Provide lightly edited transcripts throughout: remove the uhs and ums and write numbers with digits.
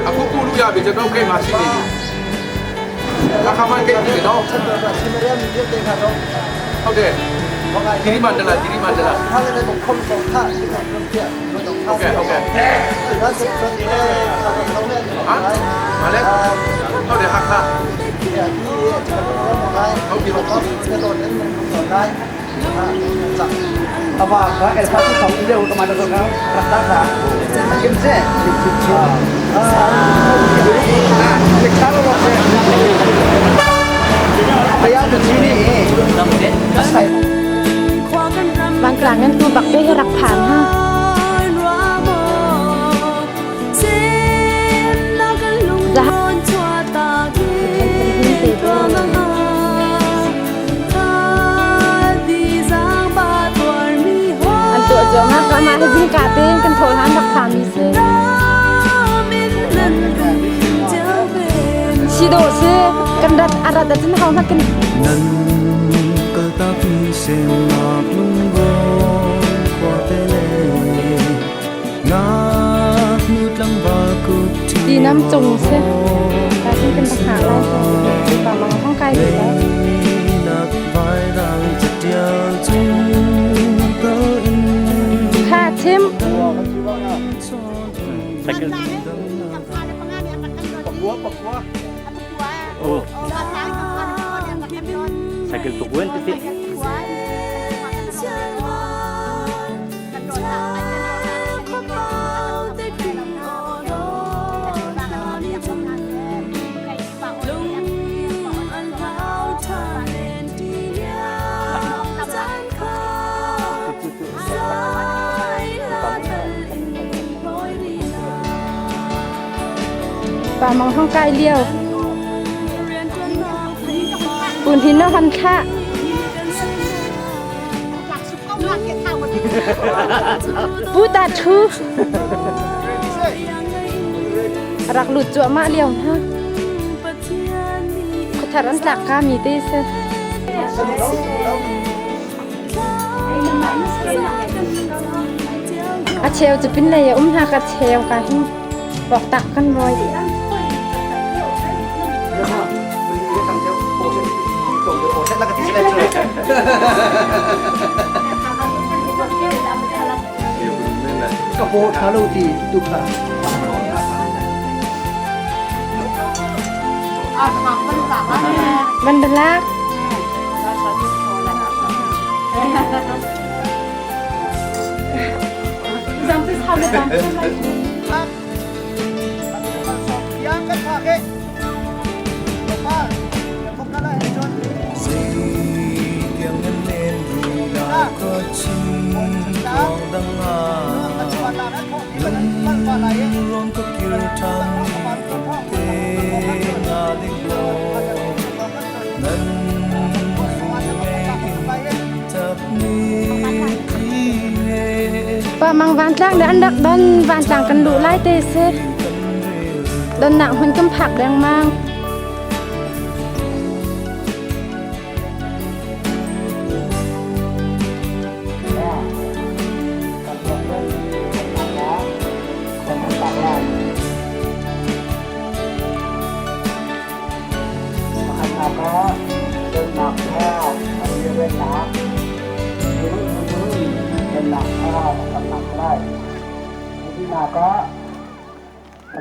အခုကုလို့ရပြီကျွန်တော်ကိတ်မှာရှိနေပြီအခါမှကိတ်ပြီနော်ဟုတ်တယ်ဒီဒီမန္တလာဒီဒီမန္တလာဟုတ်ကဲ့ဟုတ်ကဲ့ဟာမလဲဟုတ်တယ်ဟာခါဟုတ်ပြီဟုတ်ပြီ Apa ka el satu sa ide untuk mana ka rata ka kimse บางกลางนั้นตัวบักเป้ให้รักผ่านฮะจะอันตัวจงก็มาให้วิ่งกาเต้นกันโทรหารักผ่านมีซิชิโดซิกันรัดอารัดจะเฮามากัน Nan kaltak sem nak lunggon kwatele nak nutlang ba kut ดีน้ำจงเสียกาที่เป็นปัญหาอะไรป่ามังห้องไกลอยู่แล้ว nak vai rang chatial chung tal in ค่ะชิม Sakit tukuan titik. ป่ามังห้องไกลเลี้ยวปูนทินนพันค่าปูตาทูรักหลุดจั่วมาเลี้ยวฮะขทารันหลักกามีเตเซอาเชลจะเป็นอะไรอุ้มหากาเชลกาหิบอกตักกันบ่อย Kapo thalo ti dukha มันดลัก Tiang nan len ri la ko chi kong dang a lung ron ko kir thang te nga ling lo nan ngai tap ni ti he ป่ามังวานตลางเดอันดักดอนวานตลางกันลุไล่เตเซดอนหนังหุ่นกำผักแดงมัง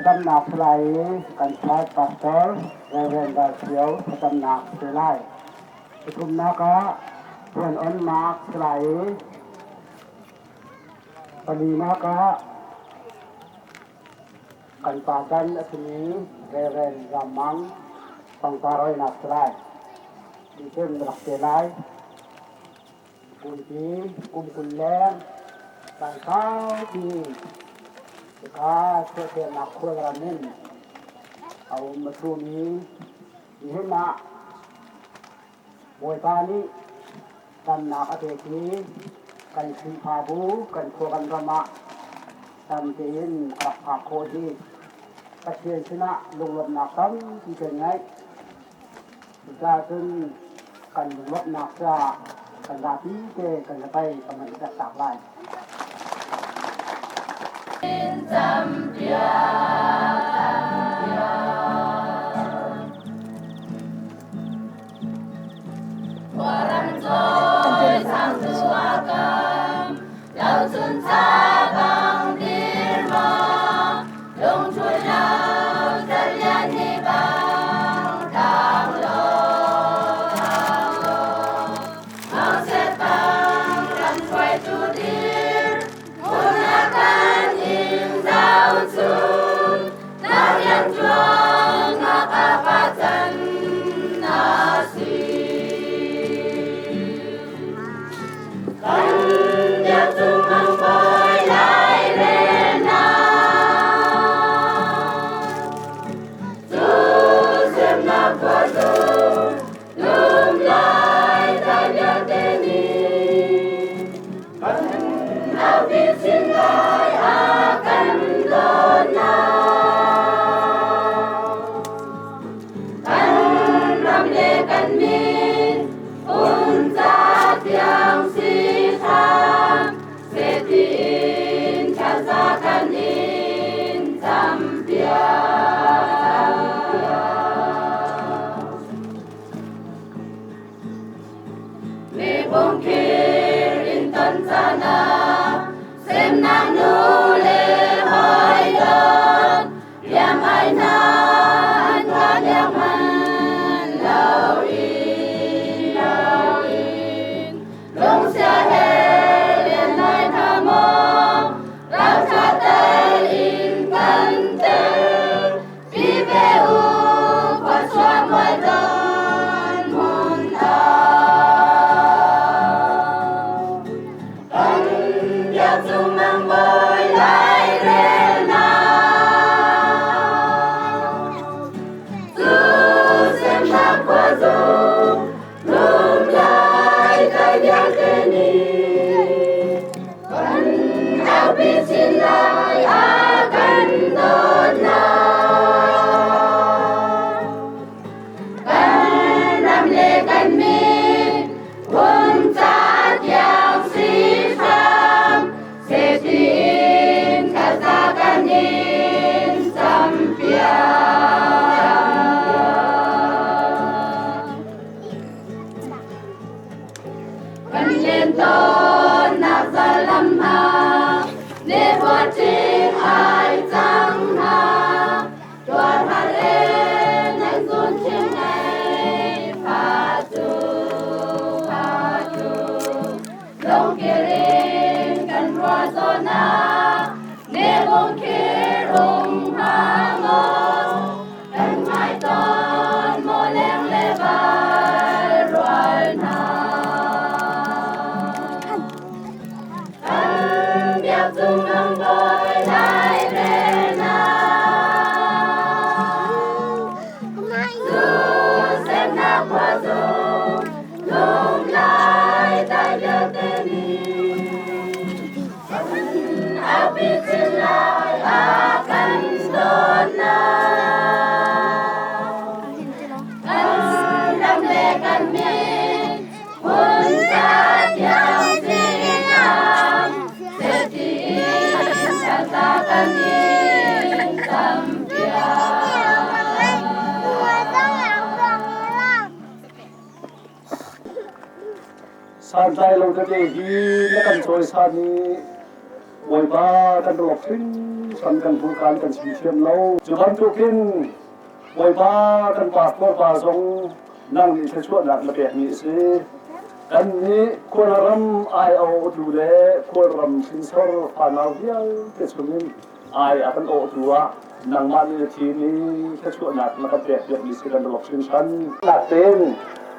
ตำหนักไหลกันใช้ปัสเตอร์เรเวนดาเซียวตำหนักเสไลปทุมนักเพื่อนอ้นนักไหลปลีนักกันปาจันอธินีเรเวนรามังปังปารอยนักไหลดีเช่นรักเสไลกุนปีกุมกุนแรงตังข้าวดี kaช่วยเนักคุยกันนี่เอามาชูนี้มีให้มาบวยปานี้กันหนักอเทกีกันชีพาบูกันโคกันรมะตันตีนกลับผักโคดีตะเคียนชนะลงลบหนักตั้งที่เป็นไงจะจนกันลบหนักจะ Kan zapi te kan pai kan man tak lai. Santlai lo tete hi na kan cawisan i Bawipa kan ruak hringhran kan hmuhkan kan chim thiam lo. Cu bantukin Bawipa kan pastor pa zong nang nih thluachuahnak na pekmi a si. Kan nih Kawlram ai a awhtu le Kawlram hrinsor fanau vialte chungin ai a kan awhtu ah nangmah nih na thim i thluachuahnak na kan pek piakmi si kan lawmh hringhran. Nak tein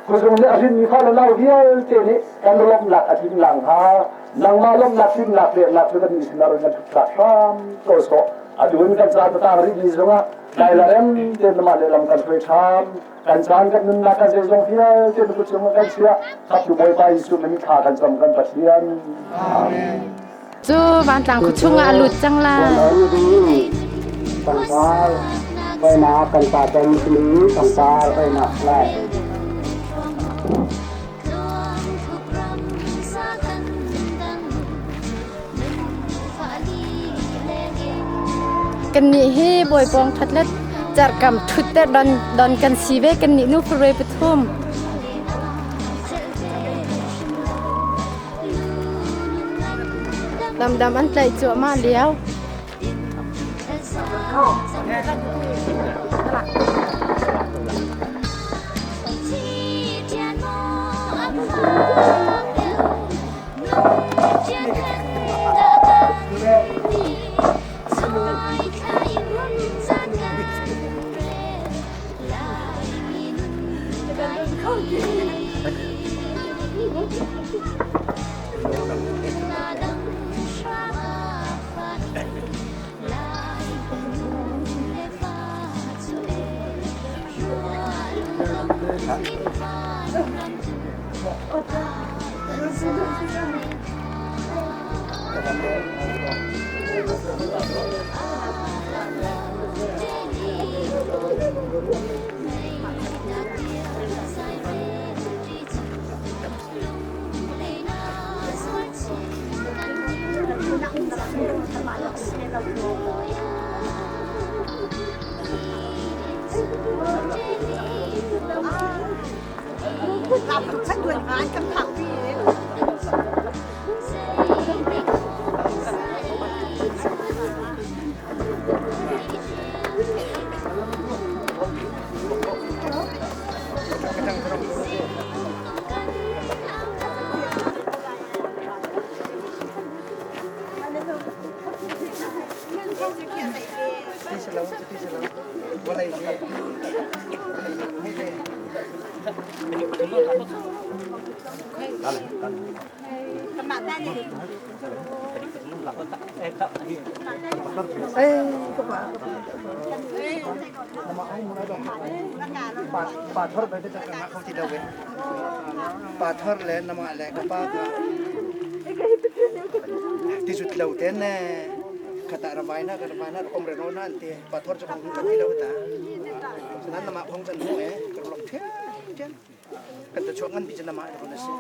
khuazung nih a hrinmi fale nau vialte nih kan lawmhnak a tling lang hnga nangmah lawmhnak tlinnak peknak cu kan nih sinah kan ṭhuttlak hram ko sawh. Atu in kan caan tang rihmi zongah Lailarem te namah lehlam kan hruai ṭhan. Kan caan kan nunnak kan zeizong vialte na kut cungah kan chiah. Thaptu Bawipa Jesuh min thla kan cam kan Pathian. Amen. Cu vantlang khu chungah a lut cang la. Pangpar na kan pa tan sini pangpar na lai. Kannih hi Bawipawng ṭhat le cerhkam ṭhut te don don kan si ve. Kannih nu farue pathum. Lamdam an tlaih cuahmah lio. Pa thar le namah le ka pa ka ti zut lo ten ne khata ravaina ka ravaina om re no nan te pa thar chu khong ka ti lo ta nan nama khong chan hu e ka lok the ten kan ta chuak ngan bi chan nama ko na si.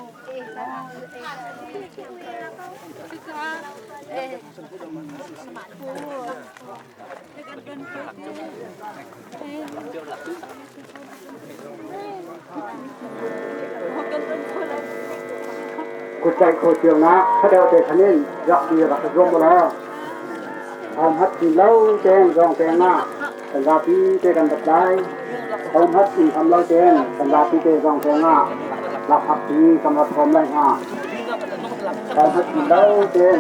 Kutlaih kho cio nak thadeuh te khan in rak ti rak i zuam ulaw Thawnghat ti lo tein zawng peng ah kan zapi te kan rat lai. Thawnghat in tham lo tein kan zapi te zawng peng ah lakhak ti kan rat khawm lai hnga. Thawnghat ti lo tein.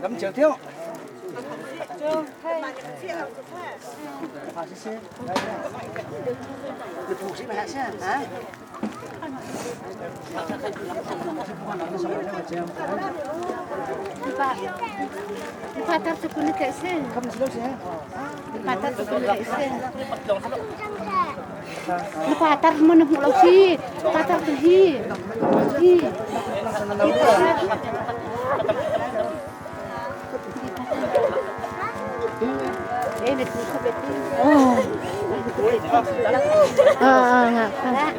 Gam chiều thiếu. Patar tu kulit kat sen. Patar tu kulit kat sen. Patar mana hmu lo si. Patar tu hi. Hi. Oh. Ah, ah, ah.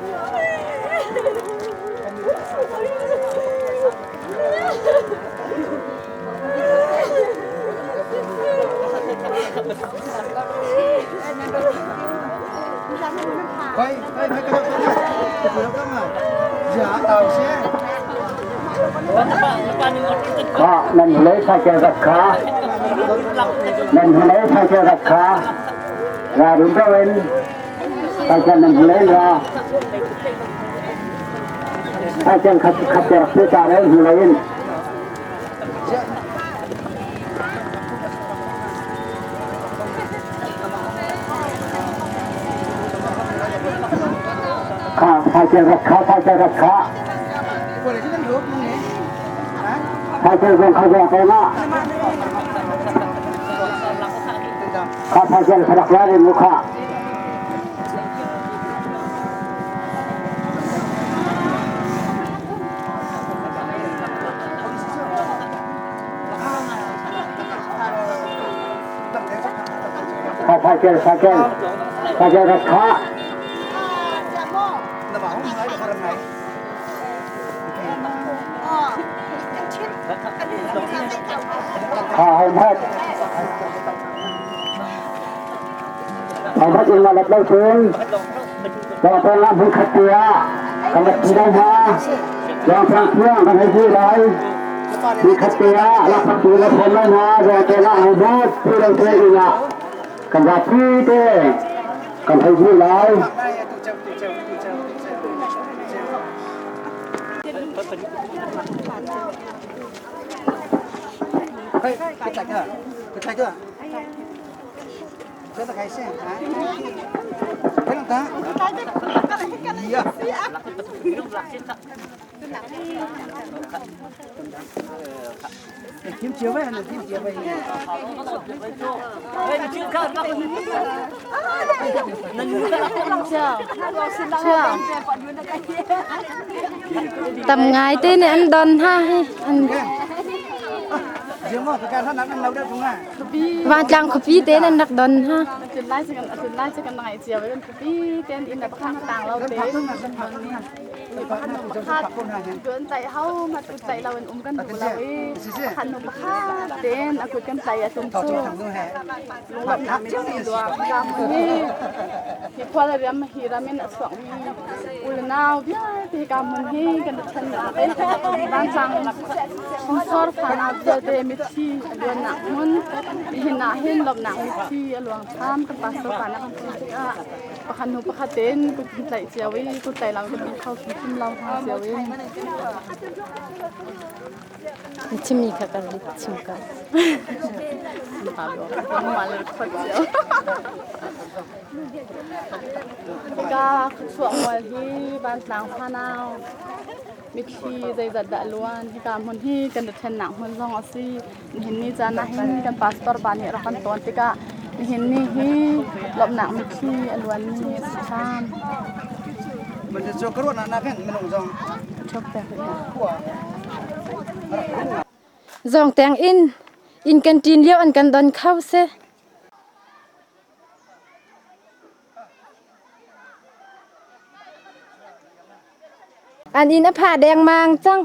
Quay, quay, quay cái đâu đâu mà. Giả tàu xe. Kha nan hulei thai rak kha. Nan hulei thai rak kha. Ra đúng rồi anh. Thai nan hulei ra. Thai khat khat rak se ta ren hulei. Kha thai rak kha thai rak kha. Thai zong kha zong te na. Cycle kha rak la rin mu kha. Cycle cycle cycle rak kha. Ha hom hat. Hom hat in la lo thun. Lo peng la hmun khat tia. Kan rak ti dai ha. Lo peng thiang kan hei hu lai. Hmun khat tia la khat tu la phon lai ha. Lo peng la hom hat phu lo the ina. Kan ra phi te. Kan hei hu lai. Tam ngai te nih an don hna hi. An Vantlang khuapi te nan rak don hna. Pakhat hnu pakhat tein kut kan tlaih cio i kut tlaih lo kan kho hrimhrim lo hna cio i. Chimmi kha kan chim ko. Ka khuachuah mual hi vantlang fanau mitthli zeizat dah luan hika hmun hi kan ṭhennak hmun zong a si. Nihin ni caan ah hin kan pastor pa nih rak kan tawn tikah nihin ni hi lawmhnak mitthli a luanmi a si ṭhan. Zawng teng in inn kan ṭin lio an kan don kho si. An inn a pha dengmang cang.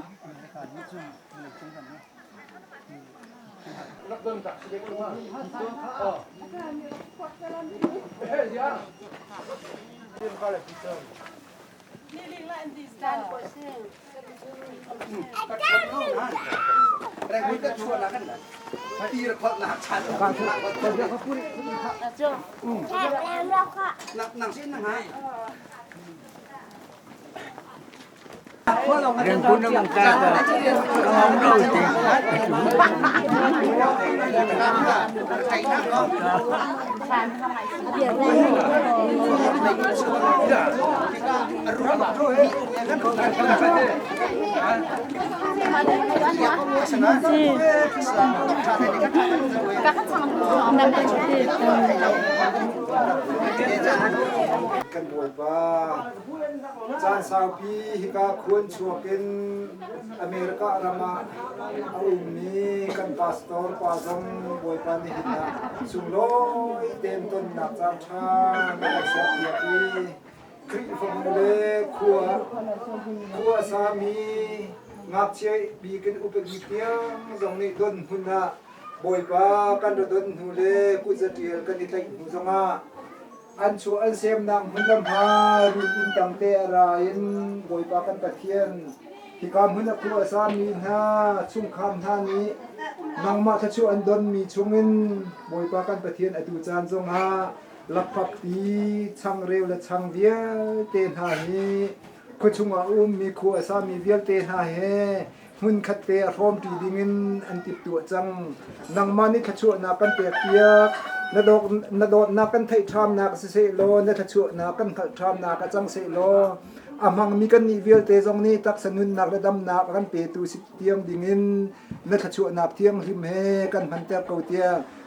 Kan Bawipa, caan saupi hika khuan chuak in America ram ah a ummi kan pastor pa zong Bawipa nihin ah sunglawi tein tonnak caan ṭha na kan serpiak i Khrihfabu le khua a sami ngakchia bik in upa bik tiang zong nih don hmun ah Bawipa kan ra don hnu le kutzaṭial kan i tlaih hnu zongah an chuah an semnak hmun le hma run inn tangte a ra in Bawipa kan Pathian hika hmun a khua a sami hna chungkhar hna nih nangmah thluachuah an donmi chungin Bawipa kan Pathian atu caan zongah lakphakti changreu le chang vialte hna hi khuachung ah a ummi khua a sami vialte hna he hmunkhat te a hrawmṭi dingin an timhtuah cang. Nangmah nih thluachuahnak kan pekpiak, na dawtnak kan theih ṭhamnak siseh law, na thluachuahnak kan hngalh ṭhamnak ah cang seh law, a hmangmi kannih vialte zong nih taksa nunnak le damnak a kan petu si tiang dingin na thluachuahnak thianghlim he kan hmanter ko tiah.